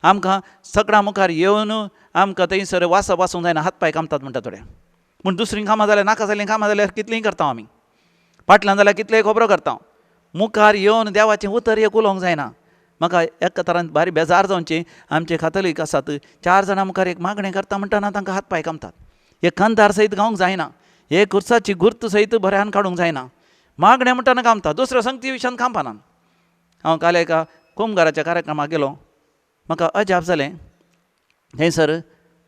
आमकां सगळ्यां मुखार येवन आमकां थंयसर वासा वासूंक जायना, हात पांय कामतात म्हणटा थोडे. पूण दुसरीं कामां जाल्यार नाका जाल्लीं कामां जाल्यार कितलीं करता आमी, फाटल्यान जाल्यार कितलें खबरो करता, मुखार येवन देवाचें उतर एक उलोवंक जायना. म्हाका एका तरान भारी बेजार जावचें, आमचे कातोलीक आसात 4 जाणां मुखार एक मागणें करता म्हणटना तांकां हात पांय कामतात, एक कांतार सयत गावंक जायना, एक खुर्साची गुर्त सयत बऱ्यान काडूंक जायना, मागणें म्हणटना कामता, दुसऱ्या संगती विशयान कामपाना. हांव काल एका कुमगाराच्या कार्यक्रमाक गेलो, म्हाका अजाप जालें, थंयसर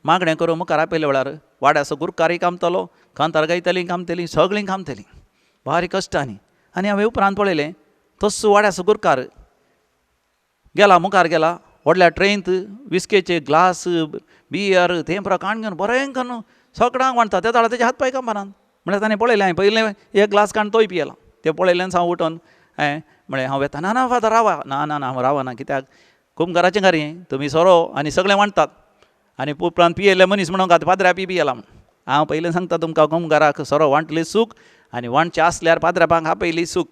मागणें करूं मुखार आपयल्या वेळार वाड्याचो गुरकारय कामतालो, कांतार गायतालीं कामतलीं, सगळीं कामतलीं भारी कश्टांनी. आनी हांवें उपरांत पळयलें तस्सो वाड्याचो गुरकार गेला, मुखार गेला, व्हडल्या ट्रेंत विस्केचे ग्लास बियर तें पुरो काण घेवन बरें करून सगळ्यांक वांट्टा. त्या वेळार तेजे हात पांय कामपानात. म्हणल्यार ताणें पळयलें, हांवें पयलें एक ग्लास काण तोय पियेला, तें पळयलें हांव उठोन हांवें म्हळें हांव वेता. ना ना फादर रावा, ना ना ना हांव रावना, कित्याक कुमगाराचें कार्य तुमी सोरो आनी सगळें वांट्टात आनी उपरांत पियेल्ले मनीस म्हणूंक आतां पाद्र्या पी पियेला म्हूण. हांव पयलें सांगता तुमकां, कुमगाराक सोरो वांटली सूख आनी वांटचें आसल्यार पाद्र्यापांक आपयली सूख.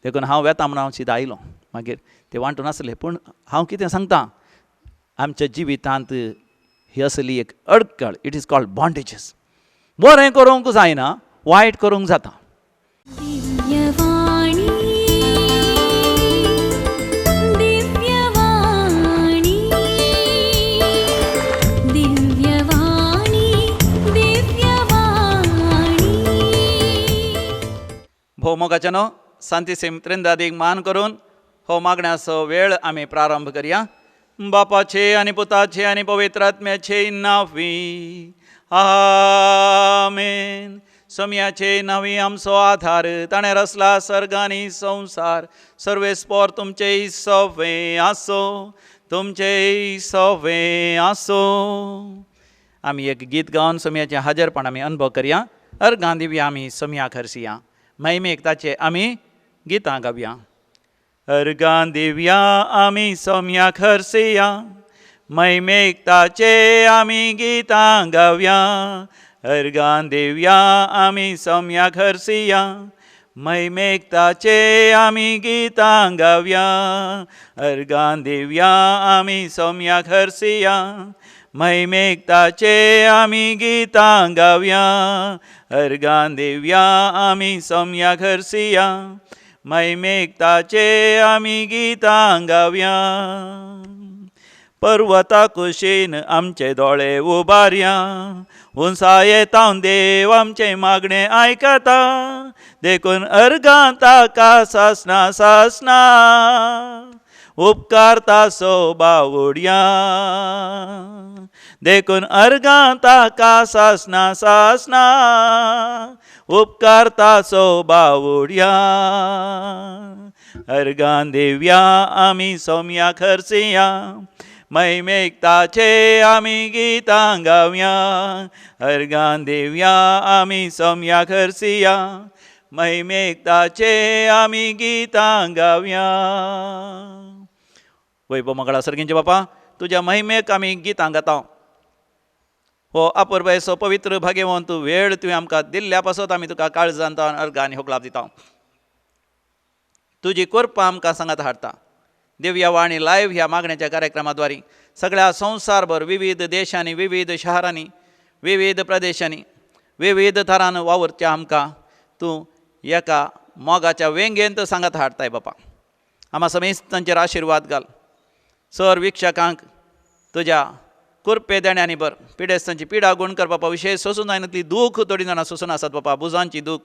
देखून हांव वेता म्हूण हांव सिदा आयलो. मागीर ते वांटून आसले. पूण हांव कितें सांगता, आमच्या जिवितांत ही असली एक अडकळ, it is called bondages. बरें करूंक जायना, वायट करूंक जाता. भोवमोगाच्यानो सांतिसीम त्रिंदादीक मान करून हो मागण्याचो वेळ आमी प्रारंभ करया. बापाचे आनी पुताचे आनी पवित्र आत्म्याचे नांवी आमेन. सम्याचे नांवी आमचो आधार, ताणें रचला सर्ग आनी संवसार. सर्वेस्पोर तुमचें सवें आसो, तुमचें सवें आसो. आमी एक गीत गावन सम्याचें हाजरपण आमी अनुभव करया. अर्गां दिवया आमी सम्या खर्सिया, महिमेक ताचे आमी गितां गावया. अर्गां दिवया आमी सोम्या खर्सिया, महिमेक ताचे आमी गितां गावया. अर्गां दिवया आमी सोम्या खर्सिया, महिमेक ताचे आमी गितां गावया. अर्गां दिवया आमी सोम्या खर्सिया, महिमेक ताचे आमी गितां गावया. अर्गां दिवया आमी सोम्या खर्सिया, महिमेक ताचे आमी गितां गावया. पर्वता कुशीन आमचे दोळे उबारया, उंचाये तावन देव आमचें मागणें आयकता. देखून अर्गां ताका सासना सासना, उपकारता सो बावुडया. देखून अर्गां ताका सासना सासना, उपकारता सो बावुडया. अर्गां दिवया आमी सोम्या खर्सिया, महिमेक ताचे आमी गितां गावया. अर्गां दिवया आमी सोम्या खर्सिया, महिमेक ताचे आमी गितां गावया. वैभव मंगळा सर्गींचे बापा, तुज्या महिमेक आमी गितां गाता. हो अपुरबायेचो पवित्र भाग्यवंत वेळ तुवें आमकां दिल्ल्या पासत आमी तुका काळजांत अर्गां आनी होकलाप दिता. तुजी कृपा आमकां सांगात हाडटा. दिव्या वाणी लायव्ह ह्या मागण्याच्या कार्यक्रमाद्वारे सगळ्या संवसारभर विविध देशांनी, विविध शहरांनी, विविध प्रदेशांनी, विविध थरान वावुरच्या आमकां तूं एका मोगाच्या वेंगेंत सांगात हाडटाय बापा. आमा समेस्तांचेर आशिर्वाद घाल. सर वीक्षकांक तुज्या कृपे देण्यांनी बर. पिडेस्तांची पिडा गुण कर बापा. विशेश सोसून जायना ती दूख थोडी जाणां सोसून आसात बापा. भुजांची दूख,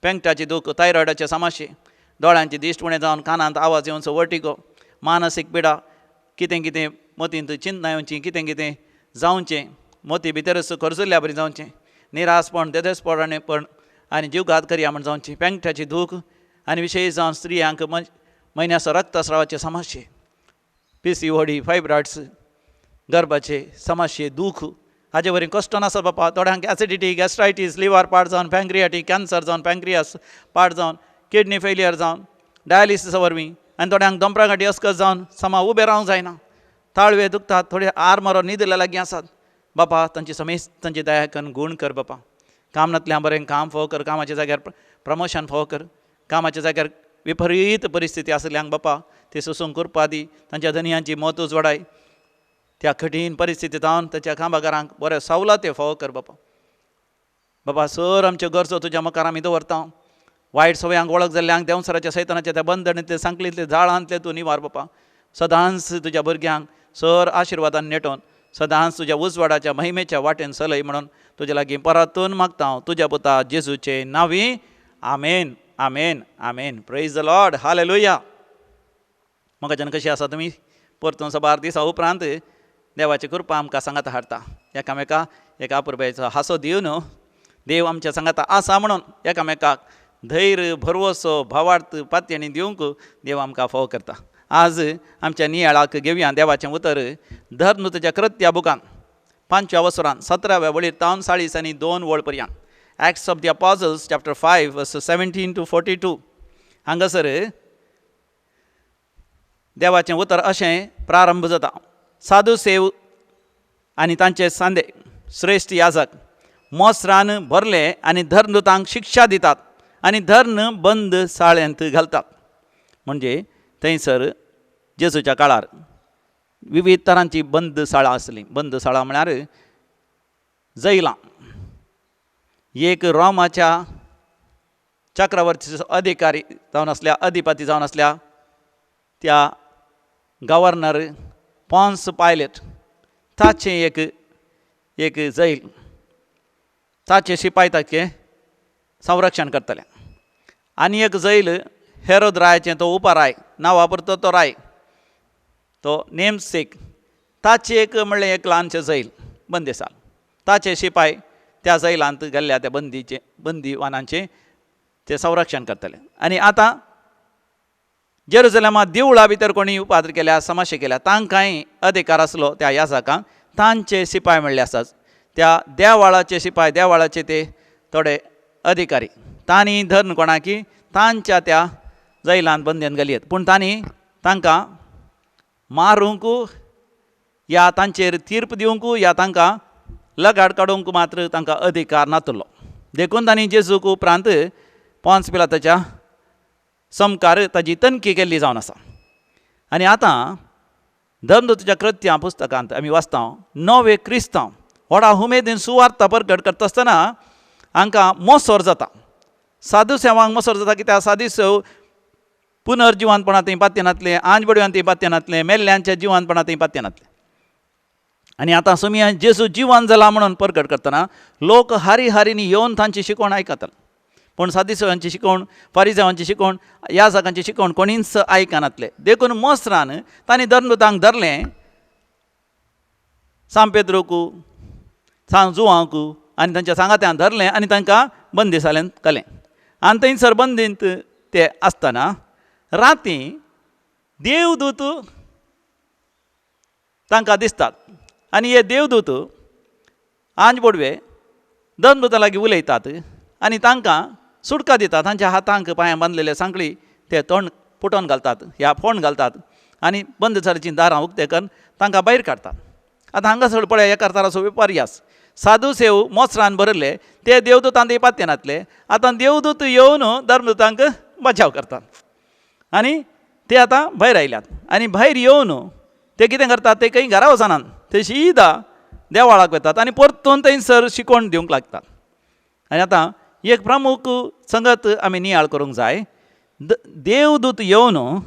पेंकटाची दूख, थायरॉयडाचे समस्ये, दोळ्यांची दिश्ट उणें जावन कानांत आवाज येवचो, वर्टिगो, मानसीक पिडा, कितें कितें मतींत चिंतना येवची, कितें कितें जावचें, मोती भितरच खर्जुल्ल्या बरी जावचें, निरासपण, देदेसपण आनी पण आनी जीवघात करया म्हण जावची, पेंकटाची दूख आनी विशेश जावन स्त्रियांक म्हयन्याचो रक्तस्रावाचे समस्ये, PCOD, फायब्रॉयड्स, गर्भाचे समस्ये, दूख हाजे वरी कश्ट नासत बापा. थोड्यांक एसिडिटी, गॅस्ट्रायटीस, लिवर पाड जावन, पँक्रियाटीक कॅन्सर जावन, पँक्रियास पाड जावन, किडनी फेलियर जावन, डायलिसिसा वरवीं, आनी थोड्यांक दोंपरा गांठी अस्कत जावन समा उबें रावंक जायना, ताळवे दुखतात, थोडे आर मारोन न्हिदिल्ल्या लागीं आसात बापा. तांची समेस्त तांची दया करून गूण कर बापा. काम नातल्यां बरें काम फोव कर, कामाच्या जाग्यार प्रमोशन फोव कर, कामाच्या जाग्यार विपरीत परिस्थिती आसल्यांक बापा ते सोसूंक कृपा दी. तांच्या धनयांची मत उजवाडाय. त्या कठीण परिस्थितींत जावन ताच्या कामागारांक बऱ्यो सवलती फावो कर बापा. बाबा सर आमच्यो गरजो तुज्या मुखार आमी दवरता. वायट सवयांक वळख जाल्ल्यांक देंवसराच्या सैतानाच्या त्या बंधनांतले सांकळींतले जाळांतले तूं निवार बापा. सदांच तुज्या भुरग्यांक सर आशिर्वादान नेटोवन सदांच तुज्या उजवाडाच्या महिमेच्या वाटेन चलय म्हणून तुज्या लागीं परतून मागता हांव तुज्या पुता जेजूचे नांवी. आमेन, आमेन, आमेन. Praise the Lord. Hallelujah. मोगाच्यान कशी आसा तुमी? परतून सबार दिसा उपरांत देवाची कृपा आमकां सांगाता हाडटा. एकामेका एका अपुरबायेचो हांसो दिवन देव आमच्या सांगाता आसा म्हणून एकामेकाक धैर्य, भरवसो, भावार्थ, पातयेणी दिवंक देव आमकां फावो करता. आज आमच्या नियाळाक घेवया देवाचें उतर धर्मदूताच्या कृत्या बुकान 5व्या वसरान 17व्या वळीर तावन 40 आनी 2 वळ पर्यंत. Acts of the Apostles chapter 5 verse 17 to 42. हांगासर देवाचें उतर अशें प्रारंभ जाता. साधू सेव आनी तांचे सांदे श्रेश्ठ याजक मोसरान भरले आनी धर्मदूतांक शिक्षा दितात आनी धर्म बंद साळ्यांत घालतात. म्हणजे थंयसर जेजूच्या काळार विविध तरांची बंद साळां आसली. बंद साळां म्हळ्यार जैलां. एक रोमाच्या चक्रवर्तीचो अधिकारी जावन आसल्या, अधिपती जावन आसल्या त्या गव्हर्नर पॉन्स पायलट ताचें एक एक जैल, ताचे शिपाय ताचें संरक्षण करतले. आनी एक जैल हेरोद रायाचें, तो उपराय नांव वापरतो तो राय, तो नेमसेक, ताचें एक म्हणलें एक ल्हानशें जैल बंदेसाल, ताचे शिपाय त्या जैलांत गेल्ल्या त्या बंदीचे बंदीवानांचें ते संरक्षण करतले. आनी आतां जेरुजलेमा देवळा भितर कोणी उपाद्र केल्या, समस्या केल्या, तांकांय अधिकार आसलो त्या याजकांक, तांचे शिपाय म्हणले आसात त्या देवाळाचे शिपाय, देवाळाचे ते थोडे अधिकारी, तांणी धरून कोणाकी तांच्या त्या जैलांत बंदेन घालयत. पूण तांणी तांकां मारूंक या तांचेर तीर्प दिवंक या तांकां लगाड काडूंक मात्र तांकां अधिकार नातलो. देखून तांणी जेजूक उपरांत पॉन्स पिलाताच्या समकार ताजी तनखी केल्ली जावन आसा. आनी आतां धर्मदूताच्या कृत्यां पुस्तकांत आमी वाचता नवे क्रिस्तांव व्हडा उमेदीन सुवार्ता परगट करता आसतना हांकां मोसोर जाता. साधू सेवांक मोसोर जाता कित्याक साधू सेव पुनर्जिवानपणां थंय पातयेनातलें, आंज बडव्यान थंय पातयेनातलें, मेल्ल्यांच्या जिवानपणां थंय पातयेनातलें. आनी आतां सोमिया जेजू जिवान जाला म्हणून परगट करतना लोक हारी हारीनी येवन तांची शिकवण आयकताले. पूण सादिसेवांची शिकवण, फारिजावांची शिकवण, याजकांची शिकवण कोणीच आयकनातले. देखून मोसरान तांणी धर्मदूतांक धरलें, सांत पेद्रूक, सांत जुवांक आनी तांच्या सांगात्यान धरलें आनी तांकां बंदिसालेंत घालें. आनी थंयसर बंदींत ते आसतना राती देवदूत तांकां दिसतात आनी हे देवदूत आंज बोडवे धर्मदूतां लागीं उलयतात आनी तांकां सुटका दितात. तांच्या हातांक पांयां बांदलेले सांकळी ते तोंड पुटोवन घालतात ह्या फोंड घालतात आनी बंद जाल्लीं दारां उक्तें करून तांकां भायर काडटात. आतां हांगासर पळय एका तराचो विपर्यास. साधू सेव मोसरान भरिल्ले ते देवदूतांत पातयेनातले. आतां देवदूत येवन धर्मदूतांक बचाव करतात आनी ते आतां भायर आयल्यात. आनी भायर येवन ते कितें करतात, ते खंय घरा वचनात, ते शिदा देवाळाक वतात आनी परतून थंयसर शिकवण दिवंक लागतात. आनी आतां एक प्रमुख संगत आमी नियाळ करूंक जाय. देवदूत येवन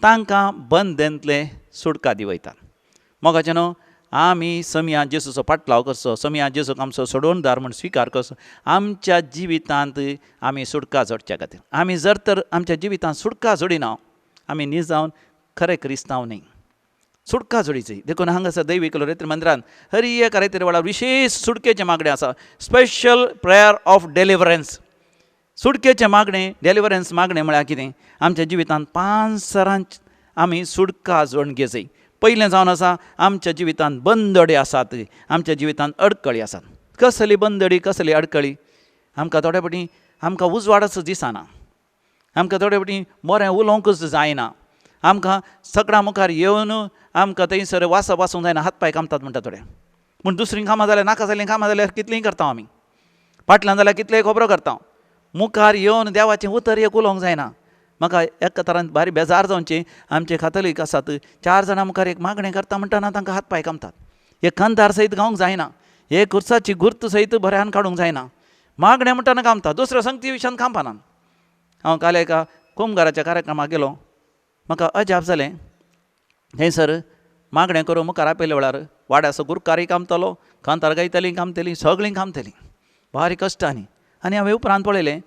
तांकां बंदेंतले सुटका दिवयतात. मोगाचें न्हू आमी समिया जेजूचो पाटलाव करचो, समिया जेजूक आमचो सोडोवणदार म्हूण स्विकार करचो. आमच्या जिवितांत आमी सुटका जोडच्या खातीर आमी जर तर आमच्या जिवितांत सुटका जोडिना आमी न्ही जावन खरें क्रिस्तांव न्ही. सुटका जोडीची. देखून हांगासर दैवीक रेत्र मंदिरान हर एक रेत्र वेळार विशेश सुटकेचें मागणें आसा. Special prayer of deliverance. सुटकेचें मागणें, डेलिवरन्स मागणें म्हळ्यार कितें, आमच्या जिवितांत 5 तरांची आमी सुटका जोडून घेवची. पयलें जावन आसा आमच्या जिवितांत बंदडी आसात, आमच्या जिवितांत अडकळी आसात. कसली बंदडी, कसली अडकळी? आमकां थोडे फावटी आमकां उजवाडच दिसना, आमकां थोडे फावटी बरें उलोवंकच जायना, आमकां सगळ्यां मुखार येवन आमकां थंयसर वासा वासूंक जायना, हात पांय कामतात म्हणटा थोडे. पूण दुसरीं कामां जाल्यार नाका जाल्लीं कामां जाल्यार कितलीं करता आमी, फाटल्यान जाल्यार कितलेय खबरो करता, मुखार येवन देवाचें उतर एक उलोवंक जायना. म्हाका एका तरान भारी बेजार जावचें आमचे कातोलीक आसात चार जाणां मुखार एक मागणें करता म्हणटना तांकां हात पांय कामतात एक कांतार सयत गावंक जायना एक खुर्साची गुर्त सयत बऱ्यान काडूंक जायना मागणें म्हणटना कामता दुसऱ्या संगती विशयान कामपाना. हांव काल एका कुमगाराच्या कार्यक्रमाक गेलो म्हाका अजाप जालें थंयसर मागणें करूंक मुखार आपयल्या वेळार वाड्याचो गुरकारय कामतालो कांतार गायतालीं कामतलीं सगळीं कामतलीं भारी कश्टांनी. आनी हांवें उपरांत पळयलें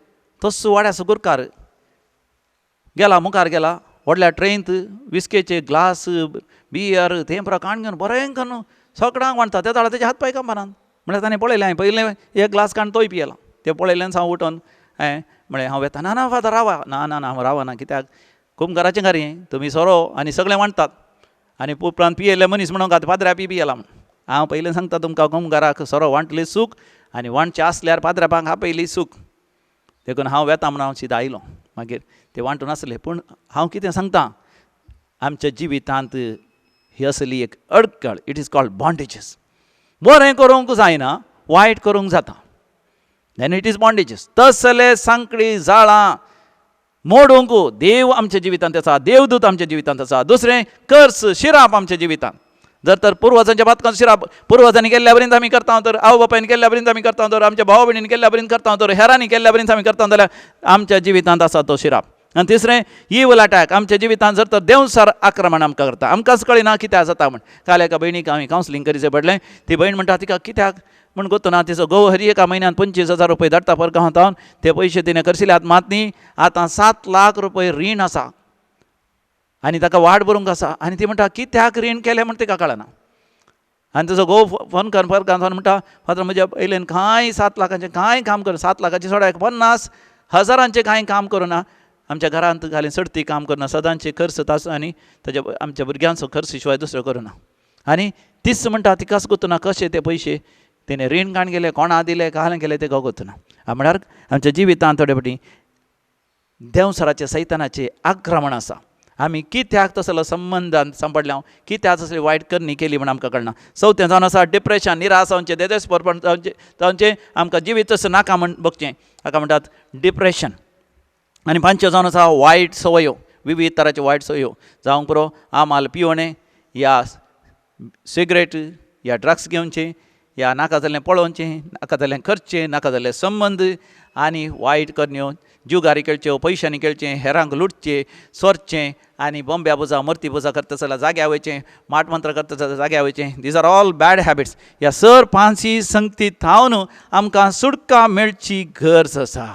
तस्सो वाड्याचो गुरकार गेला मुखार गेला व्हडल्या ट्रेंत विस्केचे ग्लास बियर तें पुरो काण घेवन बरें करून सगळ्यांक वांट्टा त्या वेळार तेजे हात पांय कांपनात म्हळ्यार ताणें पळयलें हांवें पयलें एक ग्लास काडून तोय पियेला तें पळयलें हांव उठून हांवें म्हळें हांव वेता. ना ना फादर रावा. ना ना ना हांव रावना कित्याक कुमगाराचें कार्य तुमी सोरो आनी सगळें वांट्टात आनी उपरांत पियेल्ले मनीस म्हणूंक पाद्र्या बी पियेला म्हूण. हांव पयलें सांगता तुमकां कुमगाराक सोरो वांटली चूक आनी वांटचें आसल्यार पाद्र्यापांक आपयली चूक देखून हांव वेता म्हूण हांव सिदा आयलो. मागीर ते वांटून आसले पूण हांव कितें सांगता आमच्या जिवितांत ही असली एक अडकळ it is called bondages. बरें करूंक जायना वायट करूंक जाता then it is bondages. तसले सांकळी जाळां मोडूंक देव आमच्या जिवितांत आसा देवदूत आमच्या जिवितांत आसा. दुसरें कर्स शिराप आमच्या जिवितांत जर तर पुर्वजांच्या बातकान शिराप पुर्वजांनी केल्ल्या पर्यंत आमी करता तर आवय बापायन केल्ल्या पर्यंत आमी करता तर आमच्या भाव भयणीन केल्ल्या पर्यंत करता तर हेरांनी केल्ल्या पर्यंत आमी करता जाल्यार आमच्या जिवितांत आसा तो शिराप. आनी तिसरें इवल अटॅक आमच्या जिवितांत जर तर देंवसार आक्रमण आमकां करता आमकांच कळना कित्याक जाता म्हण. काल एका भयणीक हांवें कावन्सिलींग करीचें पडलें ती भयण म्हणटा तिका कित्याक म्हण गोतो ना तिचो घोव हर एका म्हयन्यान 25,000 रुपये धाडटा परगांवांत ते पयशे तिणें करशिल्यात मात न्ही आतां 7 लाख रुपये रीण आसा आनी ताका वाट बरोवंक आसा आनी ती म्हणटा कित्याक रीण केलें म्हण तिका कळना. आनी तुजो घोव फोन कर परगांव म्हणटा फादर म्हज्या पयल्यान कांय 7 लाखांचें कांय काम करूं 7 लाखांचें सोडा 50,000 कांय काम करूं आमच्या घरांत घाली चडती काम करना सदांचे खर्च ताचो आनी ताच्या आमच्या भुरग्यांचो खर्च शिवाय दुसरो करूं ना. आनी तीच म्हणटा तिकाच गोतना कशे ते पयशे तेणे रीण काण गेले कोणा दिले काल गेले ते गोतना. म्हळ्यार आमच्या जिवितांत थोडे फावटी देंवसराचें सैतानाचें आक्रमण आसा आमी कित्याक तसलो संबंदान सांपडल्या कित्याक तसली वायट करणी केली म्हण आमकां कळना. चवथें जावन आसा डिप्रेशन निराश जावचें देदेस्परपण जावचें जावचें आमकां जिवीत तशें नाका म्हण बगचें हाका म्हणटात डिप्रेशन. आनी पांचवें जावन आसा वायट संवयो विविध तरांच्यो वायट संवयो जावंक पुरो आमाल पिवणें या सिगरेट या ड्रग्स घेवचें या नाका जाल्लें पळोवचें नाका जाल्लें करचें नाका जाल्ले संबंद आनी वायट करण्यो जुगारी खेळच्यो पयशांनी खेळचें हेरांक लुटचें सोरचें आनी बोंब्या पुजा मर्ती पुजा करता जाल्यार जाग्यार वयचें माट मंत्र करता जाल्यार जाग्यार वयचें these are all bad habits. ह्या सर पांची संगती थावन आमकां सुटका मेळची गरज आसा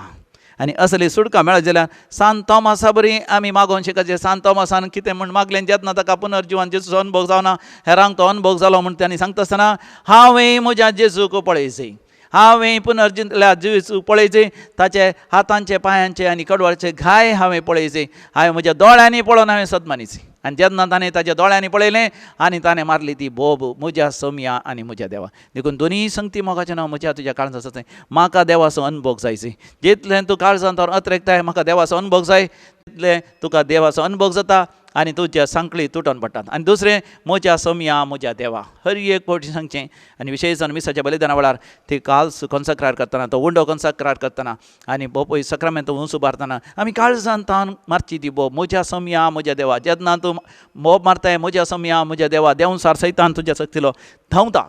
आनी असली सुटका मेळत जाल्यार सांत तोमासा बरी आमी मागोवंक शिकचे. सांत तोमासान कितें म्हूण मागलें जेन्ना ताका पुनर्जिवन जेजूचो अनुभव जावना हेरांक तो अनुभव जालो म्हूण तांणी सांगता आसतना हांवें म्हज्या जेजूक पळयचें हांवें पुनर्जिंतल्या जेजूक पळयचें ताचे हातांचे पांयांचे आनी कडवाळचे घाय हांवें पळयचे हांवें म्हज्या दोळ्यांनी पळोवन हांवें सदमानीचे. आनी जेन्ना ताणें ताच्या दोळ्यांनी पळयलें आनी ताणें मारली ती बोब म्हज्या सोमया आनी म्हज्या देवा. देखून दोनूय संगती मोगाचें नांव म्हज्या तुज्या काळजांत आसा म्हाका देवाचो अनुभव जायचे जितलें तूं काळजांत अत्रेकताय म्हाका देवाचो अनुभव जाय तितलें तुका देवाचो अनुभव जाता आनी तुज्या सांकळी तुटोन पडटात. आनी दुसरें म्हज्या सोमया म्हज्या देवा हर एक फावटी सांगचें आनी विशेश जावन मिसाच्या बलिदाना वेळार ती काल्स कॉन्सक्रार करतना तो उंडो कॉन्सक्रार करतना आनी बोपय सक्रामेंत उंच उबारतना आमी काळजान तान मारची ती बोब म्हज्या सोमया म्हज्या देवा. जेन्ना तूं बोब मारताय म्हज्या सोमया म्हज्या देवा देंवसार सैतान तुज्या सक्तिलो धांवता.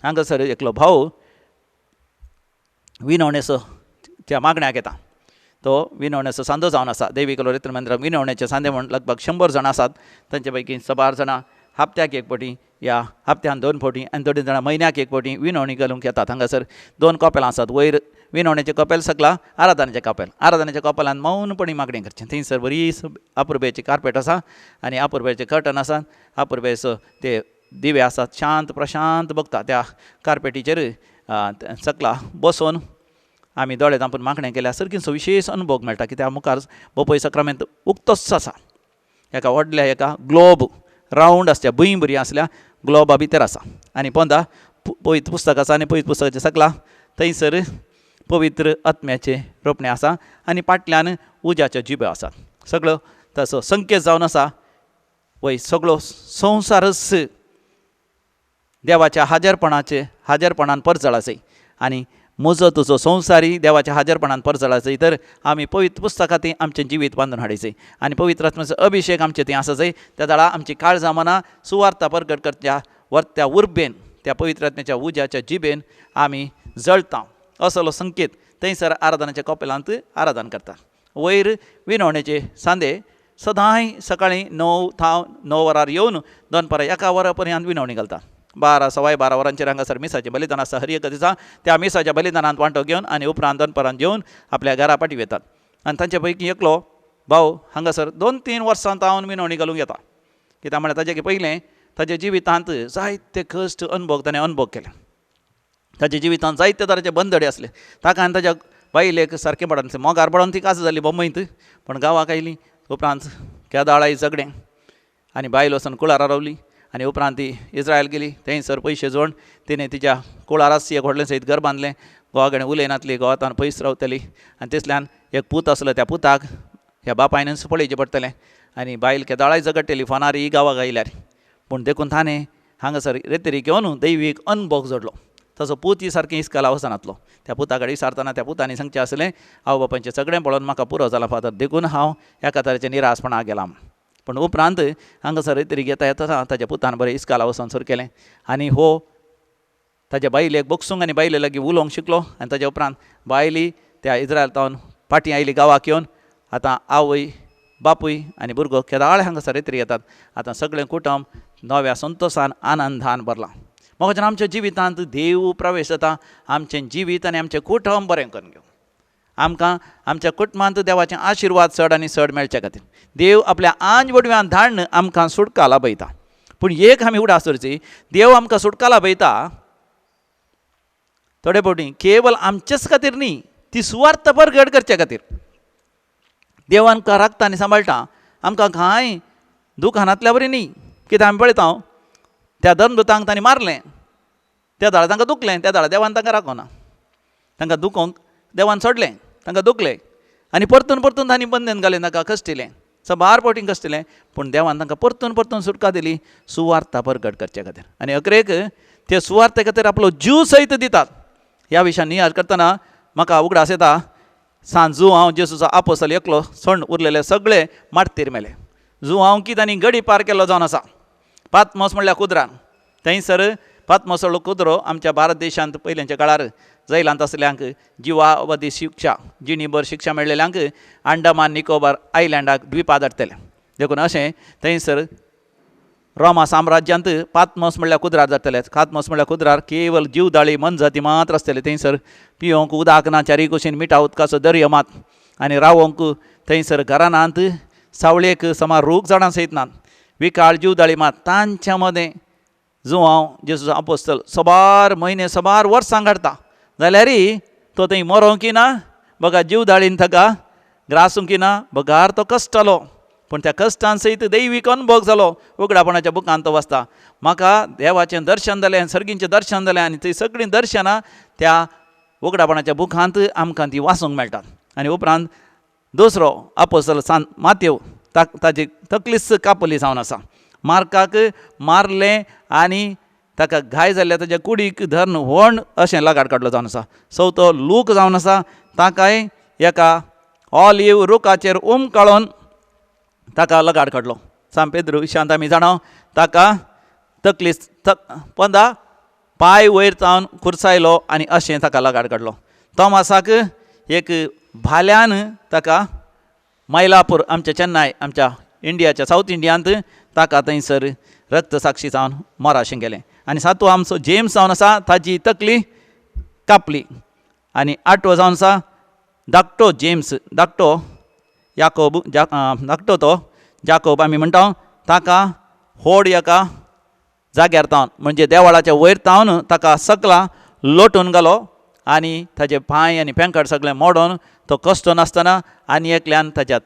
हांगासर एकलो भाव विनवणेचो त्या मागण्याक येता तो विनवणेचो सांदो जावन आसा देवी कलोरेत्र मंदिराक विनवणेचे सांदे म्हण लगभग 100 जाणां आसात तांचे पैकी सबार जाणां हप्त्याक एक फावटी या हप्त्यान 2 फावटी आनी थोडीं जाणां म्हयन्याक एक फावटी विनवणी घालूंक येतात. हांगासर 2 कपेलां आसात वयर विनवणेचें कपेल सकला आराधनाचें कपेल. आराधनाच्या कपेलान मौनपणी मागणें करचें थंयसर बरी अपुरबायेची कार्पेट आसा आनी अपुरबायेचें कर्टन आसा अपुरबायेचो ते दिवे आसात शांत प्रशांत बगता त्या कार्पेटीचेर सकला बसोन आमी दोळे धांपून मागणें केल्यार सारकीचो विशेश अनुभव मेळटा कित्याक मुखार बोपय सक्रामेंत उक्तोच आसा एका व्हडल्या एका ग्लोब रावंड आसल्या भूंय बरी आसल्या ग्लोबा भितर आसा आनी पोंदा पवित्र पुस्तक आसा आनी पवित्र पुस्तकाचें सकला थंयसर पवित्र आत्म्याचें रोपणें आसा आनी फाटल्यान उज्याच्यो जिब्यो आसात. सगळो ताचो संकेत जावन आसा वय सगळो संवसारच देवाच्या हाजरपणाचे हाजरपणान परजळ आसा आनी म्हजो तुजो संवसारी देवाच्या हाजरपणान परजळाचो तर आमी पवित्र पुस्तकां ती आमचें जिवीत बांदून हाडयचें आनी पवित्र आत्म्याचो अभिशेक आमचें थंय आसा जाय त्या दाळा आमची काळजां मनां सुवार्ता परगट करच्या वर्त्या उर्बेन त्या पवित्र आत्म्याच्या उज्याच्या जिबेन आमी जळता असलो संकेत थंयसर आराधनाच्या कपेलांत आराधन करता. वयर विनवणेचे सांदे सदांय सकाळीं 9 थावन 9 वरार येवन दनपारां 1 वरा पर्यंत विनवणी घालता. 12 सवाय 12 वरांचेर हांगासर मिसाचें बलिदान आसता हर एक दिसा. त्या मिसाच्या बलिदानांत वांटो घेवन आनी उपरांत दनपारां जेवन आपल्या घरा पाटी वेतात. आनी तांचे पैकी एकलो भाव हांगासर 2-3 वर्सां तावन विनवणी घालूंक येता. कित्याक म्हळ्यार ताजे पयलें ताज्या जिवितांत जायते कश्ट अनुभव ताणें अनुभव केले. ताज्या जिवितांत जायते तरांचे बंदडे आसले. ताका आनी ताज्या बायलेक सारकें पडन मोगार पडोन ती कास जाली बोंबयंत, पूण गांवाक आयली उपरांत केदाळाय झगडें आनी बायल वचून कुळारा रावली आनी उपरांत ती इस्रायल गेली. थंयसर पयशे जोडून तिणें तिच्या कुळाराच एक व्हडलें सयत घर बांदलें. घोवा कडेन उलयनासली, घोवातान पयस रावतली आनी तितल्यान एक पूत आसलो, त्या पुताक ह्या बापायनच पळयचें पडटलें आनी बायल केदाळाय झगडटली फोनार गांवाक आयल्यार. पूण देखून ताणें हांगासर रेतरी घेवन दैवीक अनभोग जोडलो. ताचो पूत ही सारकें इस्काला वचनातलो. त्या पुता कडेन विचारतना त्या पुतांनी सांगचें आसलें, आवय बापायचें सगळें पळोवन म्हाका पुरो जाला फादर, देखून हांव एका तरेचें निराशपणाक गेलां. पूण उपरांत हांगासर रेतरी घेता येता ताच्या पुतान बरें इस्काला वचोन सुरू केलें आनी हो ताच्या बायलेक बोगसूंक आनी बायले लागीं उलोवंक शिकलो. आनी ताच्या उपरांत बायली त्या इस्रायल तावन फाटीं आयली गांवाक येवन. आतां आवय बापूय आनी भुरगो केदाळ हांगासर रेतरी येतात. आतां सगळें कुटुंब नव्या संतोशान आनंदान भरलां. मोगाच्यान आमच्या जिवितांत देव प्रवेश जाता, आमचें जिवीत आनी आमचें कुटुंब बरें करून घेवं. आमकां आमच्या कुटुंबांत देवाचे आशिर्वाद चड आनी चड मेळचे खातीर देव आपल्या आंज वडव्यान धाडून आमकां सुटका लाभयता. पूण एक आमी उडास दवरची, देव आमकां सुटका लाभयता थोडे फावटी केवल आमचेच खातीर न्ही, ती सुवार्थ परगट करचे खातीर. देव आमकां राखता आनी सांबाळटा, आमकां कांय दुकानांतल्या बरी न्ही. कित्याक आमी पळयता त्या धर्मदूतांक तांणी मारलें, त्या दाळा तांकां दुखलें, त्या दाळा देवान तांकां राखोना, तांकां दुखोवंक देवान सोडलें, तांकां दुखलें आनी परतून परतून तांणी बंधन घालें, तांकां कश्टिलें, सबार फावटीं कश्टिलें. पूण देवान तांकां परतून परतून सुटका दिली सुवार्था परगट करचे खातीर. आनी अकरेक ते सुवार्थे खातीर आपलो जीव सयत दितात. ह्या विशयान नियाळ करतना म्हाका उगडास येता, सांजू हांव जेजूचो आपोसल एकलो सोंड उरलेले सगळे मार्तीर मेले. जुआंव की तांणी गडी पार केल्लो जावन आसा पातमोस म्हणल्यार कुद्रान. थंयसर पातमोस कुद्रो आमच्या भारत देशांत पयलींच्या काळार जैलांत आसल्यांक जिवावधी शिक्षा, जिणीभर शिक्षा मेळ्ळेल्यांक अंडमान निकोबार आयलँडाक द्विपा धाडटले. देखून अशें थंयसर रोमा साम्राज्यांत पातमोस म्हणल्यार कुद्रार धाडटले. पातमोस म्हणल्यार कुद्रार केवल जीवदाळी मनजाती मात्र आसतले. थंयसर पियोंक उदक ना, चारी कुशीन मिठा उदकाचो दर्यो मात, आनी रावोंक थंयसर घरानांत सावळेक समा रूख झाडां सयत नात, विकाळ जीवदाळी मात. तांच्या मदें जुआंव जेजूचो आपोस्तल सबार म्हयने सबार वर्सां काडटा जाल्यारय तो थंय मरोंक ना, बघा जीवदाळीन ताका ग्रासूंक ना, बगार तो कश्टलो. पूण त्या कश्टान सयत दैवीक अनुभव जालो. उगडापणाच्या बुकान तो वाचता, म्हाका देवाचें दर्शन जालें, सर्गींचें दर्शन जालें. आनी तीं सगळीं दर्शनां त्या उगडापणाच्या बुकांत आमकां ती वाचूंक मेळटात. आनी उपरांत दुसरो आपोस्तल सांत मातेव, ताजी तकलीच कापली जावन आसा. मार्काक मारलें आनी ताका घाय जाल्ल्या ताच्या कुडीक धरून व्हण अशें लगाड काडलो जावन आसा. चवथो लूक जावन आसा, ताकाय एका ऑलिव रुखाचेर उमकाळोन ताका लगाड काडलो. सांत पेद्रू विशांत आमी जाणा, ताका तकली पंदा पांय वयर जावन खुर्सायलो आनी अशें ताका लगाड काडलो. तोमासाक एक भाल्यान ताका मैलापूर आमच्या चेन्नय आमच्या इंडियाच्या सावथ इंडियांत ताका थंयसर रक्तसाक्षी जावन मोराशें गेलें. आनी सातवो आमचो जेम्स जावन आसा, ताजी तकली कापली. आनी आठवो जावन आसा धाकटो जेम्स, धाकटो याकोब, धाकटो तो जाकोब आमी म्हणटा, ताका होड एका जाग्यार तावन म्हणजे देवळाच्या वयर तावन ताका सकला लोटून घालो आनी ताजे पांय आनी पेंकट सगळें मोडून तो कश्ट नासतना आनी एकल्यान ताच्या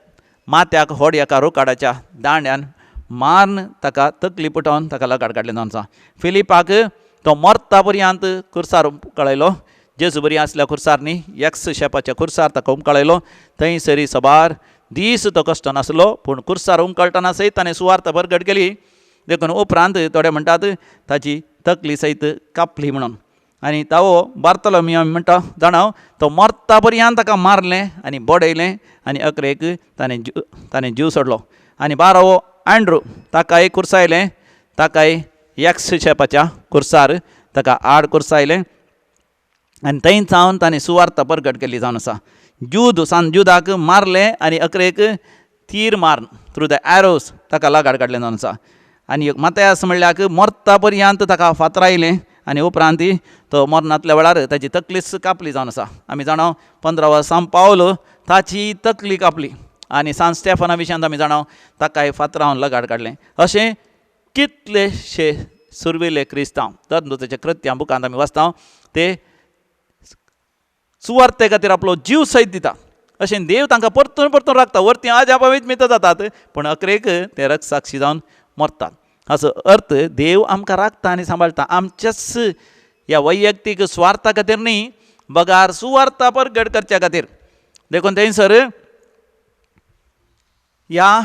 माथ्याक होड एका रोकाडाच्या दांड्यान मारून ताका तकली पुटोवन ताका लगाड काडलें जावन आसा. फिलिपाक तो मरता पर्यंत खुर्सार उमकळयलो. जेजू बरी आसल्या खुर्सार न्ही, एक्स शेपाच्या खुर्सार ताका उमकळयलो. थंय सरी सबार दीस तो कश्ट नासलो, पूण खुर्सार उमकळटना सयत ताणें सुवार्थ परगट केली. देखून उपरांत थोडे म्हणटात ताजी तकली सयत कापली म्हणून. आनी तावो बार्तोलोमियो आमी म्हणटा जाणा तो मरता पर्यंत ताका मारलें आनी बडयलें आनी अकरेक ताणें जीव सोडलो. आनी बारावो एंड्रू ताकाय कुर्सायलें, ताकाय एक्स शेपाच्या कुर्सार ताका आड कुर्सायलें आनी थंय सावन ताणें सुवार्थ परगट केल्ली जावन आसा. जूद सान जुदाक मारलें आनी अकरेक तीर मारून थ्रू the arrows ताका लगाड काडलें जावन आसा. आनी मातयास म्हणल्याक मरता पर्यंत ताका फातरायलें आनी उपरांत तो मरणांतल्या वेळार ताची तकलीच कापली जावन आसा. आमी जाणा 15 वर्सां पावल ताची तकली कापली आनी सान स्टेफना विशयांत आमी जाणा ताकाय फातरावन लगाड काडलें. अशें कितलेशे सुर्वेले क्रिस्तांव धर्मदूताच्या कृत्यां बुकांत आमी वाचता ते सुवार्थे खातीर आपलो जीव सयत दिता. अशें देव तांकां परतून परतून राखता. वरती अजापावीत मित जातात पूण अकरेक ते रक्तसाक्षी जावन मरतात. हाचो अर्थ देव आमकां राखता आनी सांबाळटा आमच्याच ह्या वैयक्तीक सुवार्था खातीर न्ही बगार सुवार्था परगट करच्या खातीर. देखून थंयसर ह्या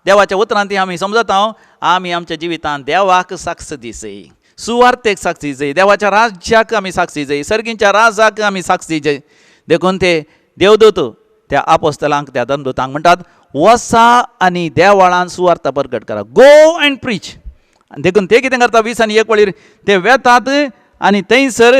देवाच्या उतरांत आमी समजता आमी आमच्या जिवितांत देवाक साक्ष दिसय, सुवार्थेक साक्ष दिसय, देवाच्या राज्याक आमी साक्ष दिसय, सर्गीच्या राजाक आमी साक्ष दिसय. देखून ते देवदूत त्या आपोस्तलांक त्या धर्मदूतांक म्हणटात वसा आनी देवळान सुवार्थ परगट करा, गो अँड प्रीच. देखून ते कितें करता 20 आनी 1 वळीर ते वेतात आनी थंयसर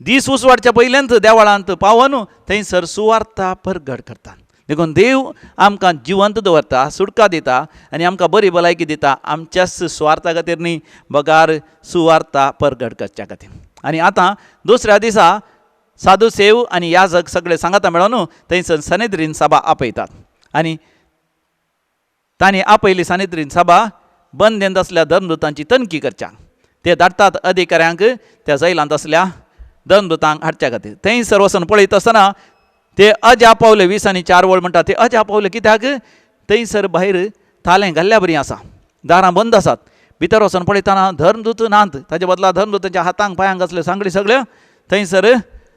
दीस उसवाडच्या पयल्यान देवळांत पावन थंयसर सुवार्था परगट करतात. देखून देव आमकां जिवंत दवरता, सुटका दिता आनी आमकां बरी भलायकी दिता आमच्याच सुवार्था खातीर न्ही बगार सुवार्था परगट करच्या खातीर. आनी आतां दुसऱ्या दिसा साधू सेव आनी याजक सगळे सांगाता मेळोन थंयसर सनेद्रीन सभा आपयतात आनी तांणी आपयली सनेद्रीन सभा बंदेंत आसल्या धर्मदूतांची तनखी करच्या. ते धाडटात अधिकाऱ्यांक त्या जैलांत आसल्या धर्मदूतांक हाडच्या खातीर. थंयसर वचून पळयत आसतना ते अजाप पावले. 20 आनी 4 वळ म्हणटा ते अजाप पावले कित्याक थंयसर भायर थालें घाल्ल्या बरी आसा, दारां बंद आसात. भितर वचून पळयतना धर्मदूत नात, ताजे बदला धर्मदूतांच्या हातांक पांयांक आसले सांगडी सगळ्यो थंयसर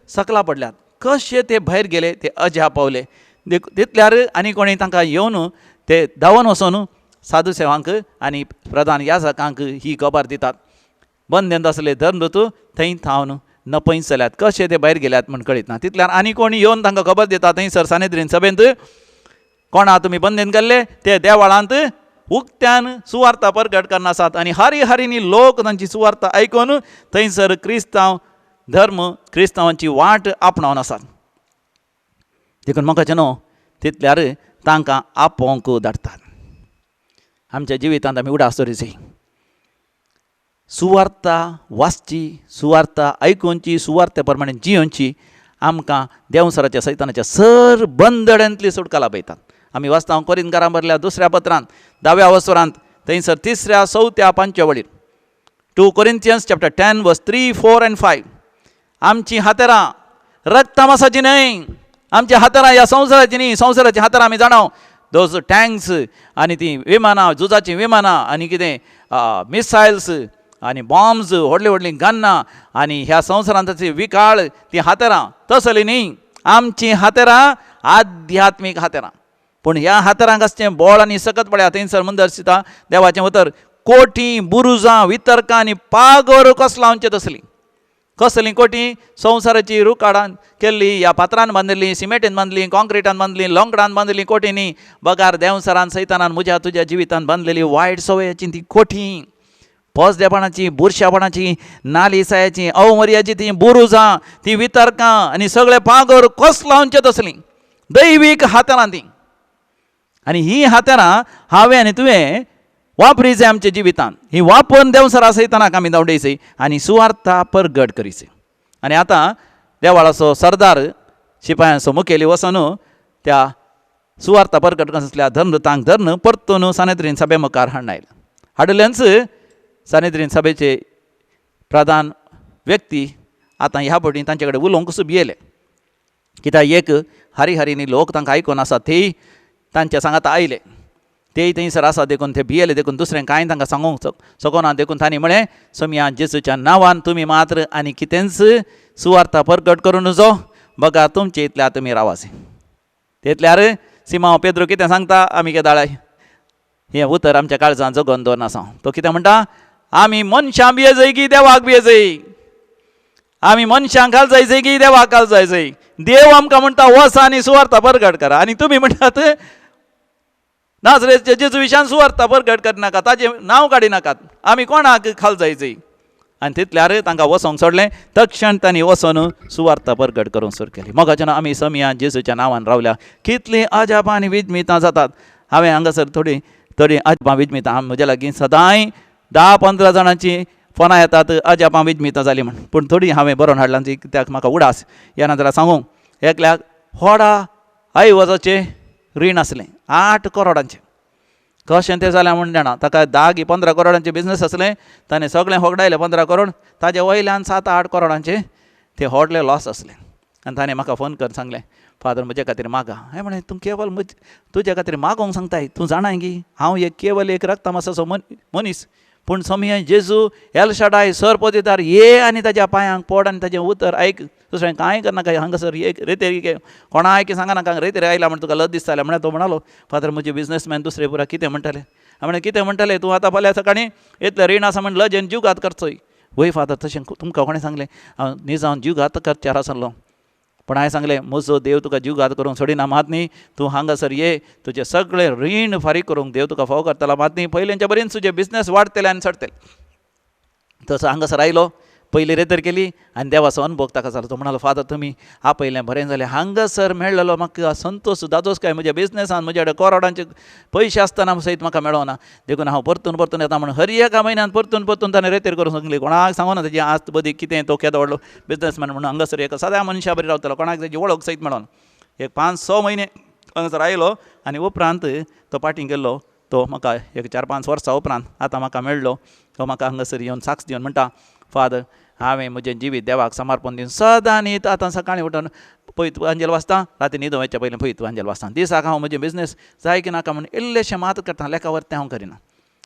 सकला पडल्यात. कशे ते भायर गेले ते अजाप पावले. तितल्यार आनी कोणी तांकां येवन ते धांवन वचून साधू सेवांक आनी प्रधान याजकांक ही खबर दितात बंदेंत आसले धर्मदूत थंय थावन नपयत जाल्यात, कशे ते भायर गेल्यात म्हण कळीत ना. तितल्यार आनी कोणी येवन तांकां खबर दिता थंयसर सानेद्रीन सभेंत कोणा तुमी बंदेन गेल्ले ते देवळांत उक्त्यान सुवार्ता परगट करना आसात आनी हारी हारींनी लोक तांची सुवार्ता आयकून थंयसर क्रिस्तांव धर्म क्रिस्तांवांची वाट आपणावन आसात. देखून म्हाका न्हू तितल्यार तांकां आपोवंक धाडटात. आमच्या जिवितांत आमी उडास दवरिजे सुवार्ता वाचची, सुवार्ता आयकुची, सुवार्ते प्रमाणे जियोवची. आमकां देंवसराच्या सैतानाच्या सर बंदड्यांतली सुटका लाभयतात. आमी वाचता कोरिंतकारां बरल्या 2 पत्रांत 10व्या वसरांत थंयसर 3ऱ्या 4थ्या 5व्या वळीर 2 Corinthians chapter 10 verse 3, 4 and 5. आमची हातेरां रक्तमासाची न्हय, आमची हातेरां ह्या संवसाराची न्ही. संवसाराची हातेरां आमी जाणा those tanks आनी ती विमानां, झुजाचीं विमानां आनी कितें मिसायल्स आनी बॉम्ब्स, व्हडलीं व्हडलीं गन्नां आनी ह्या संवसारांत विकाळ ती हातेरां तसली न्ही. आमचीं हातेरां आध्यात्मीक हातेरां. पूण ह्या हातेरांक आसचें बळ आनी सकत पळया थंयसर मुंदर्शिता देवाचें उतर कोटी बुरुजां वितर्कां आनी पागोर कसलावचें तसलीं. कसलीं कोटी संवसाराची रुकाडान केल्ली, ह्या फातरान बांदिल्ली, सिमेंटीन बांदली, कॉन्क्रिटान बांदली, लोंकडान बांदिल्ली कोटींनी बगार देंवसरान सैतानान म्हज्या तुज्या जिवितान बांदलेली वायट सवयाची ती कोठी, पोसदेपणाची, बुरशापणाची, नालिसायाची, अवमर्याची ती बुरुजां, ती वितर्कां आनी सगळे पागोर कसलावचे तसलीं दैवीक हातेरां ती. आनी ही हातेरां हांवें आनी तुवें वापरी जाय आमच्या जिवितान. ही वापरून देंवसरा सैतानाक आमी धांवडयची आनी सुवार्था परगट करीचे. आनी आतां देवाळाचो सरदार शिपायांचो मुखेली वचून त्या सुवार्था परगट आसल्या धर्मदूतांक धरून परतून सानेद्रीन सभे मुखार हाडून आयले. हाडलेंच सानेद्रीन सभेचे प्रधान व्यक्ती आतां ह्या फावटी तांचे कडेन उलोवंक भियेले कित्याक एक हारी हारींनी लोक तांकां आयकून आसा तेय तांच्या सांगाता आयले, तेय थंयसर आसा देखून ते भियेले. देखून दुसरें कांय तांकां सांगूंक शकना. देखून तांणी म्हळें सोमया जेजूच्या नांवान तुमी मात्र आनी कितेंच सुवार्था परगट करूं नजो, बघा तुमचे इतल्या तुमी रावाचे. तितल्यार सिमांव पेद्रो कितें सांगता आमी केदाळ हें उतर आमच्या काळजान जगोवन दवरना आसा. तो कितें म्हणटा, आमी मनशां भियेजय की देवाक भियेजय. आमी मनशांक घाल जाय की देवाक घाल जाय जाय? देव आमकां म्हणटा वचा आनी सुवार्ता परगट करा, आनी तुमी म्हणटात नाजरेतच्या जेजू विशान सुवार्ता परगट करनाका, ताजें नांव काडिनाकात. आमी कोणाक खाल जाय जाय? आनी तितल्यार तांकां वचोंक सोडलें. तक्षण तांणी वचोन सुवार्ता परगट करूंक सुरू केली. मोगाच्यान आमी समया जेजूच्या नांवान रावल्या, कितलीं अजापां आनी विजमितां जातात. हांवें हांगासर थोडीं थोडीं अजापां विजमितां, म्हज्या लागीं सदांय 10-15 जाणांची फोनां येतात अजापां विजमितां जालीं म्हूण, पूण थोडीं हांवें बरोवन हाडलां ती कित्याक म्हाका उडास येना जाल्यार सांगूंक. एकल्याक होडा ऐवजाचें रीण आसलें 8 करोडांचें. कशें तें जालें म्हूण जाणा, ताका 10 की 15 करोडांचें बिजनस आसलें, ताणें सगळें होगडायलें 15 करोड, ताजे वयल्यान 7-8 करोडांचें तें व्हडलें लॉस आसलें. आनी ताणें म्हाका फोन करून सांगलें, फादर म्हजे खातीर मागा. हांवें म्हणलें, तूं केवल तुजे खातीर मागोंक सांगताय, तूं जाणाय की हांव एक केवल एक रक्तमासाचो मनीस, पूण सोमये जेजू एलशाडाय सरपोतेदार ये आनी ताज्या पांयांक पड आनी ताजें उतर आयक, दुसरें कांय करनाका. हांगासर एक रेतेर कोणाक सांगना नाका, रेतेर आयला म्हण तुका लज दिसतालें. म्हळ्यार तो म्हणालो, फादर म्हजे बिजनसमॅन दुसरे पुरा कितें म्हणटाले? हांवें म्हणलें, कितें म्हणटाले? तूं आतां फाल्यां सकाळीं इतलें रीण आसा म्हण लजेन जीव घात करचोय. वय फादर, तशें तुमकां कोणें सांगलें? हांव निजावन जीव घात करच्यार आसलो, पूण हांवें सांगलें, म्हजो देव तुका जीव घात करूंक सोडिना मात न्ही, तूं हांगासर ये, तुजें सगळें रीण फारीक करूंक देव तुका फावो करतलो मात न्ही, पयलींच्या बरेन तुजें बिजनस वाडटलें आनी चडटलें. तसो हांगासर आयलो, पयली रेतर केली आनी देवाचो अनुभव ताका जालो. तो म्हणालो, फादर तुमी आपयलें बरें जालें, हांगासर मेळ्ळेलो म्हाका संतोश दादोस काय म्हज्या बिजनसान म्हज्या कडेन करोडांचे पयशे आसतना सयत म्हाका मेळोना, देखून हांव परतून परतून येता म्हणून हर एका म्हयन्यान परतून परतून ताणें रेतेर करूंक सांगली. कोणाक सांगूना तेजी आस्त बदी कितें, तो केदो व्हडलो बिजनसमॅन म्हणून हांगासर एका साद्या मनशा बरी रावतालो, कोणाक तेजी वळख सयत मेळोना. एक 5-6 म्हयने हांगासर आयलो आनी उपरांत तो पाटीं गेल्लो. तो म्हाका एक 4-5 वर्सां उपरांत आतां म्हाका मेळ्ळो. तो म्हाका हांगासर येवन साक्ष दिवन म्हणटा, फादर हांवें म्हजें जिवीत देवाक समर्पण दिवन सदां न्हीद आतां सकाळीं उठून पयत अंजेल वाचता, राती न्हिदूं वचच्या पयलीं पयत अंजेल वाचता, दिसाक हांव म्हजें बिजनेस जाय की नाका म्हूण इल्लेशें मात करता, लेखा वरतें हांव करिना,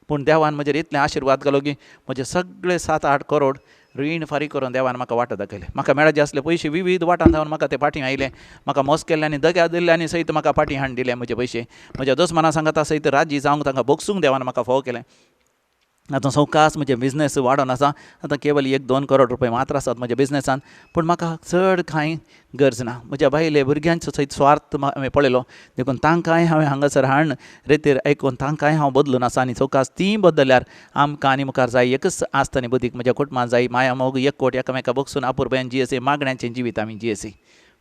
पूण देवान म्हजेर इतलें आशिर्वाद घालो की म्हजे सगळे 7-8 करोड रीण फारीक करून देवान म्हाका वाटो दाखयले. म्हाका मेळचे आसले पयशे विविध वाटान जावन म्हाका ते फाटीं आयले. म्हाका मोस केल्ले आनी दग्या दिल्ल्यांनी सयत म्हाका फाटीं हाडून दिले म्हजे पयशे. म्हज्या दुस्माना सांगाता सयत राजी जावंक तांकां भोगसूंक देवान म्हाका फावो केलें. आतां सवकास म्हजें बिजनेस वाडोन आसा, आतां केवल 1-2 करोड रुपया मात्र आसात म्हज्या बिजनेसान, पूण म्हाका चड कांय गरज ना. म्हज्या बायले भुरग्यांचो सयत स्वार्थ हांवें पळयलो, देखून तांकांय हांवें हांगासर हाडून रेतीर आयकून तांकांय हांव बदलून आसा. आनी सवकास तीं बदलल्यार आमकां आनी मुखार जाय एकच आस्त आनी बुदीक म्हज्या कुटुंबान जाय माया मोग एकवट एकामेका बगसून आपुरबयान जियेसे मागण्यांचें जिवीत आमी जियेसे.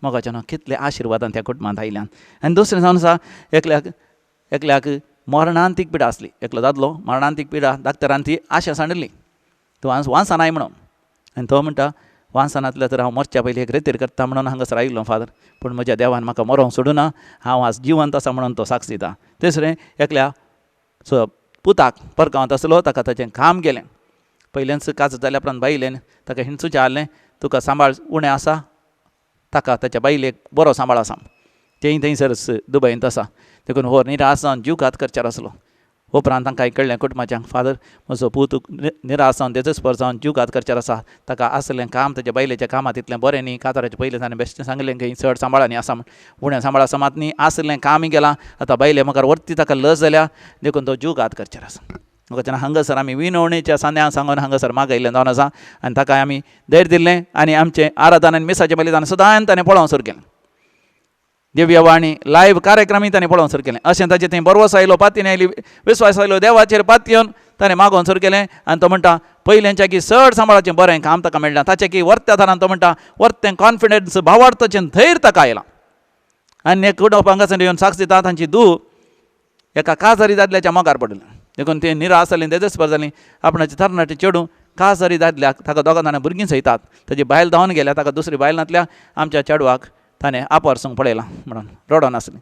मोगाच्यान कितले आशिर्वादान त्या कुटुंबांत आयल्यान. आनी दुसरें जावन आसा, एकल्याक मरणांतीक पिडा आसली, एकलो दादलो मरणांतीक पिडा, डाक्टरान ती आशा सांडिल्ली, तूं वांसानाय म्हणून. आनी तो म्हणटा, वांसानातल्या तर हांव मरच्या पयलीं एक रेतीर करता म्हणून हांगासर आयिल्लो फादर, पूण म्हज्या देवान म्हाका मरोंक सोडूना, हांव आज जिवंत आसा म्हणून तो साक्ष दिता. तिसरें, एकल्या पुताक परगांवांत आसलो, ताका ताचें काम गेलें, पयलेंच काज जाल्या उपरांत बायलेन ताका हिणसूचें हाडलें, तुका सांबाळ उणें आसा, ताका ताच्या बायलेक बरो सांबाळ आसा, तेंय थंयसरच दुबयंत आसा, देखून हो निराश जावन जीव घात करच्यार आसलो. उपरांत तांकां कळ्ळें कुटुंबाच्यांक, फादर म्हजो पूत निराश जावन तेजस्पर जावन जीव घात करच्यार आसा, ताका आसलें काम ताच्या बायलेच्या कामांत तितलें बरें न्ही, काताराचें पयलें ताणें बेश्टें सांगलें खंय चड सांबाळांनी आसा म्हूण, उणें सांबाळ आसा मात न्ही, आसलें कामय गेलां, आतां बायले मुखार वरती ताका लज जाल्या, देखून तो जीव घात करच्यार आसा. तेन्ना हांगासर आमी विनवणेच्या सांद्यांक सांगून हांगासर मागयल्लें जावन आसा आनी ताका आमी धैर्य दिल्लें आनी आमचें आराधन आनी मिसाचें बलिदान सदांच ताणें पळोवंक सुरू केलें. दिव्यवाणी लायव्ह कार्यक्रमय ताणें पळोवंक सुरू केलें. अशें ताचें थंय बरवस आयलो, पातयेन आयली, विस्वास आयलो, देवाचेर पातयेवन ताणें मागोवन सुरू केलें. आनी तो म्हणटा पयल्यांच्या की चड सांबाळाचें बरें काम ताका मेळ्ळें, ताचें की वर्त्या थरान तो म्हणटा वर्तें कॉन्फिडन्स भावार्थाचें धैर्य ताका आयलां. आनी एक कुटुंब हांगासर येवन साक्ष दिता, तांची धूव एका काजारी दादल्याच्या मोगार पडलें, देखून ते निराश जालीं, तेजस्पर जालीं. आपणाचे तरणाटे चेडूं काजारी दादल्याक ताका दोगां जाणां भुरगीं सयतात, ताजी बायल धांवन गेल्या, ताका दुसरी बायल नातल्या आमच्या चेडवाक ताणें आपरसूंक पळयलां म्हणून रडोन आसलें.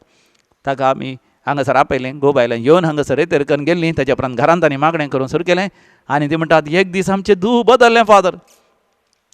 ताका आमी हांगासर आपयलें, घोव बायलां येवन हांगासर रेतेर करून गेल्लीं. ताच्या उपरांत घरांत तांणी मागणें करूंक सुरू केलें आनी ती म्हणटात एक दीस आमचें धूव बदल्लें फादर,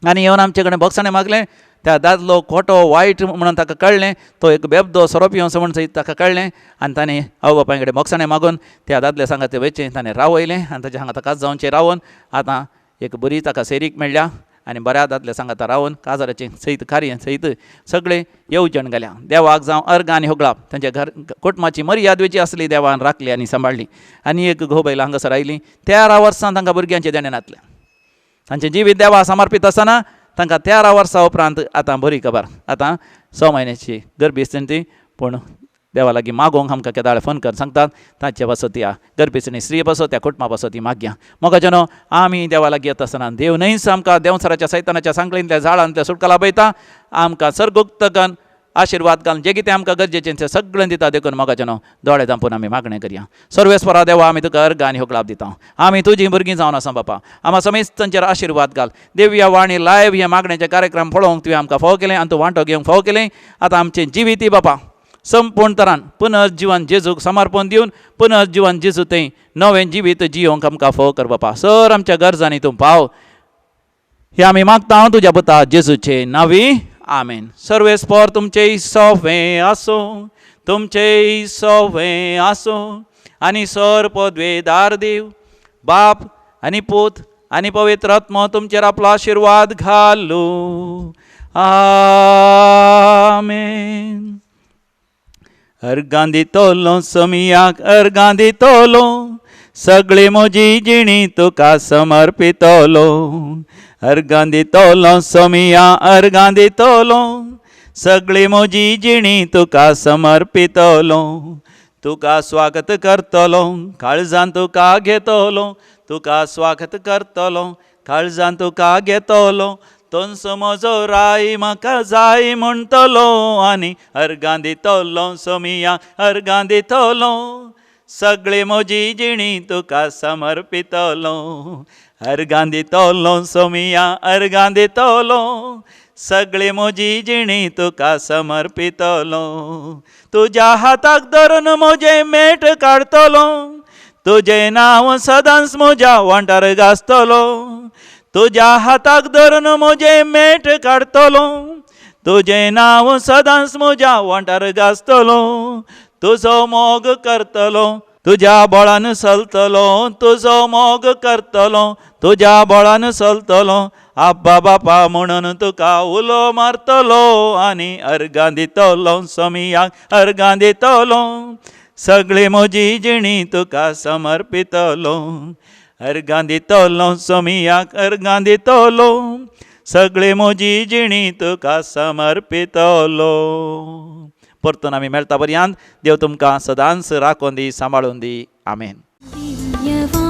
आनी येवन आमचे कडेन भोगसाणें मागलें. त्या दादलो खोटो वायट म्हणून ताका कळ्ळें, तो एक बेबदो सोरो पिवन म्हणून सयत ताका कळ्ळें आनी ताणें आवय बापाय कडेन भोगसाणें मागून त्या दादल्या सांगात वयचें ताणें रावयलें आनी ताच्या हांगा ताकाच जावचें रावन आतां एक बरी ताका सेरीक मेळ्ळ्या आनी बऱ्या दादल्या सांगाता रावन काजाराचें सयत कार्य सयत सगळें येवजण घाल्या. देवाक जावं अर्गां आनी होगळाप तांच्या घर कुटुंबाची मर्याद वेची आसली देवान राखली आनी सांबाळ्ळी. आनी एक घोव बायल हांगासर आयली, 13 वर्सां तांकां भुरग्यांचें देणें नातलें. तांचें जिवीत देवा समर्पीत आसतना तांकां 13 वर्सां उपरांत आतां बरी खबर, आतां 6 म्हयन्याची गर्भिस्तीण ती, पूण देवा लागीं मागोंक आमकां केदाळ फोन कर सांगतात ताचे पासत ह्या गर्भिस्तीणी स्त्री पासत त्या कुटुंबा पासत ती मागया. मोगाच्यानो आमी देवा लागीं येता आसतना देव न्हयच आमकां देंवचाराच्या सैतानाच्या सांकळींतल्या जाळांतल्या सुटका लाभयता, आमकां सर्गुक्तकन आशिर्वाद घालून जें कितें आमकां गरजेचें तें सगळें दिता. देखून मोगाच्यानो दोळे धांपून आमी मागणें करया. सर्वेस्परा देवा आमी तुका अर्घ आनी होगळाप दिता. आमी तुजीं भुरगीं जावन आसा बापा, आमा समेस्तांचेर आशिर्वाद घाल. देवया वाणी लायव हे मागण्याचे कार्यक्रम पळोवंक तुवें आमकां फावो केलें आनी तूं वांटो घेवंक फावो केलें. आतां आमचें जिवितूय बापा संपूर्ण तरान पुनर्जिवन जेजूक समर्पण दिवन पुनर्जिवन जेजू थंय नवें जिवीत जियोवंक आमकां फावो कर बापा. सर आमच्या गरजांनी तूं पाव हे आमी मागता तुज्या पुता जेजूचे नांवी, आमेन. सर्वेस्पर तुमचेय सोवें आसूं, तुमचेय सोवें आसूं आनी सर पदवेदार देव बाप आनी पूत आनी पवित्र आत्मो तुमचेर आपलो आशिर्वाद घालूं. आमेन. अर्गां दितलो सोमयाक, अर्गां दितलो, सगळी म्हजी जिणी तुका समर्पितलो. अर्गां दितलो सोमया, अर्गां दितलो, सगळी म्हजी जिणी तुका समर्पितलो. तुका स्वागत करतलो, काळजान तुका घेतलो, तुका स्वागत करतलो, काळजान तुका घेतलो. तोंसो म्हजो राय म्हाका जाय म्हणटलो आनी अर्गां दितलो सोमया, अर्गां दितलो, सगळी म्हजी जिणी तुका समर्पितलो. अर्गां दितलो सोमया, अर्गां दितलो, सगळी म्हजी जिणी तुका समर्पितलो. तुज्या हाताक धरून म्हजें मेट काडटलो, तुजें नांव सदांच म्हज्या वांटार गाजतलो. तुज्या हाताक धरून म्हजें मेट काडटलो, तुजें नांव सदांच म्हज्या वांटार गाजतलो. तुजो मोग करतलो, तुज्या बळान चलतलो, तुजो मोग करतलो, तुज्या बळान चलतलो. आब्बा बापा म्हणून तुका उलो मारतलो आनी अर्गां दितलो सोमयाक, अर्गां दितलो, सगळी म्हजी जिणी तुका समर्पितलो. अर्गां दितलो सोमयाक, अर्गां दितलो, सगळी म्हजी जिणी तुका समर्पितलो. परतून आमी मेळटा पर्यंत देव तुमकां सदांच राखून दी, सांबाळून दी. आमेन. दिव्यवाणी.